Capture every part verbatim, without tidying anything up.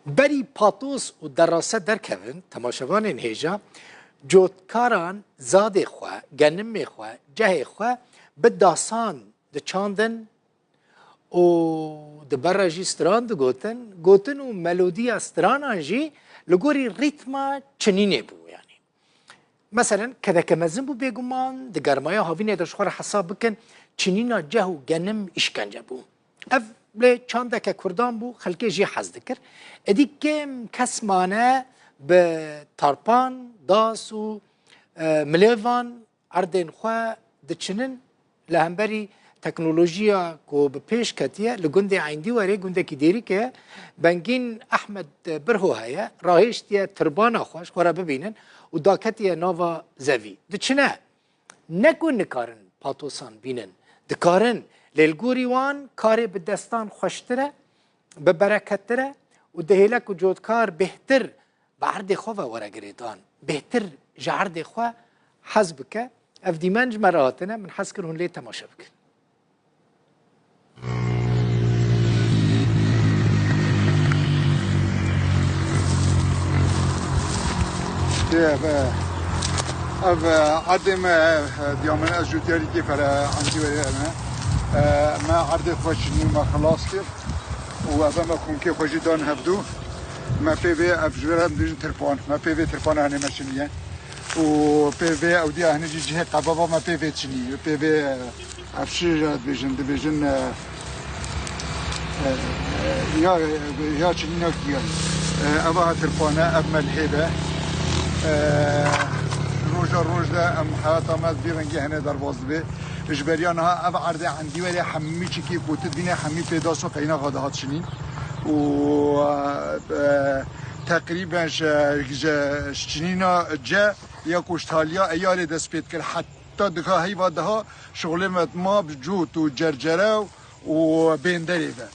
Berî patos û derase derkevin, temaşevanên hêja, cotkaran zadê xwe, genimê xwe, cehê xwe bi dasan diçandin û di ber re jî stran digotin. Gotin û melodiya stranan jî li gorî rîtma çinînê bû, yanî. Meselen, kedeke mezin bû bêguman, di germaya havînê de ji xwe re hesab bikin, çinîna ceh û genim îşkence bû. Ev lê çandeke kurdan bû, xelkê jê hez dikir. Êdî kêm kes mane bi tarpan, das û, e, milêvan erdên xwe diçinin. Li hemberî teknolojiya ku bi pêş ketiye, li gundê Eyndîwerê, gundekî Dêrikê ye, Bengîn Ehmed Birho heye, rahêştiye tirbana xwe ji xwe re bibînin û daketiye nava zevî. Diçine, ne ku nikarin patosan bînin, dikarin, lê li gorî wan karê bi destan xweştir e, bi berekettir e û dihêle ku cotkar bêhtir bi erdê xwe ve were girêdan, bêhtir ji erdê xwe hez bike. Ev dîmen ji me re hatine, min hez kir hûn lê temaşe bikin. Ev, ev erdê me, diya min ez jû diyarî kê fere Eyndîwerê me. Me erdê xwe çinî me xilas kir û ev me komkê xwe jî dan hevdû. Me pê vê ev ji vir em dibêjin tirpan. Me pê vê tirpan hanê me çiniye. Û pê vê ew diya hinî jî cihê qebaba me pê vê çinî. Pê vê ev çi ya dibêjin, dibêjin, e, e, ya, ya çinîna giyan. E, ev a tirpan e, ev me li hêv e. E, roja roj de em heyata me vî rengî hene derbas dibe. Ji beriya niha ev erdê Eyndîwerê hemî çikî ku tu dibîne hemî pê das û qeynaxa dihat çinîn. Û, e, e, teqrîben ji, ji, ji çinîna ce ya ku ji taliya Eyarê dest pê dikir heta diha heyva diha şixulê me ma bi cot û cercere û bênderê de.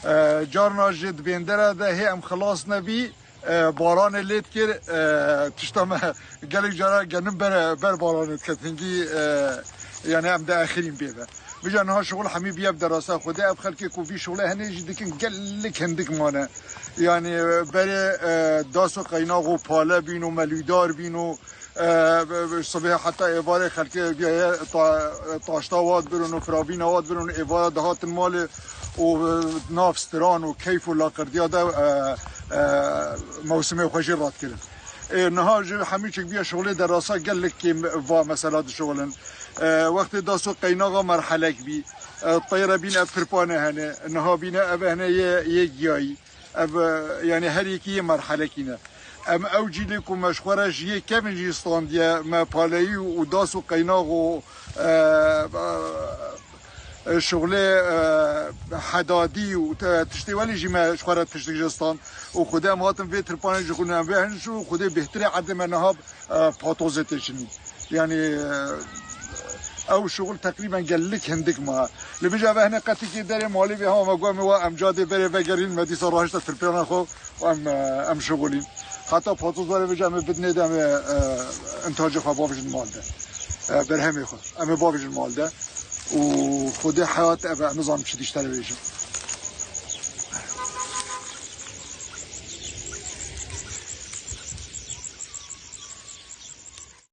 E, carna jî di bêndera de hê em xilas nebî, e, baranê lê dikir, e, tişta me gelek cara genim ber, ber baranê diket. Hingî, e, yani em diexirîn pê ve. Vêca niha şixul hemî bûye bi derasa Xwedê. Ev xelkê ku vî şixulê hene jî dikin gelek hindik mane. Yani berê, e, das û qeynax û pale bîn û melûdar bîn û, e, bi, bi, sibê heta êvarê xelkê bûye ta-, taşta wad birin û firavîna wad birin û êvara dihatin malê û, e, nav stran û keyf û laqirdiya de, e, e, mewsimê xwe jî radikirin. Ê, niha ji hemî çik bûye şixulê derasa gelek kêm va mesela dişixulin. E, wextê das û qeynaxa merhelek bî. E, teyre bîn ev tirpanê hene. Niha bîne ev hene yê, yê giyayî. Ev, e, yani her yekî yê merhelekî ne. Em ew cîlê ku me ji xwe re ji yê kevin jî standiye, me paleyî û das û qeynax û, e, e, şixulê, e, hedadî û te-, tiştê welê jî me ji xwe re tiştik jî stand û Xwedê em hatin vê tirpanê ji xwe em vê hin û Xwedê bêhtirê erdê me niha, e, patozê tê çinî. Yani, e, ew şixul teqrîben gellik hindik ma. Li vêca ve hene qetikê derê malê vê hema me got me wa em cadê berê vegerîn me dîsa rahişte tirpêna xwe û em, e, em şixulîn. Heta patoz were vêca em ê bidinê de em ê, e, intacê xwe bavêjin mal de. E, berhemê xwe. Em ê bavêjin mal de. Û Xwedê heyat ev e, em nizanim çi dîştere bêjin.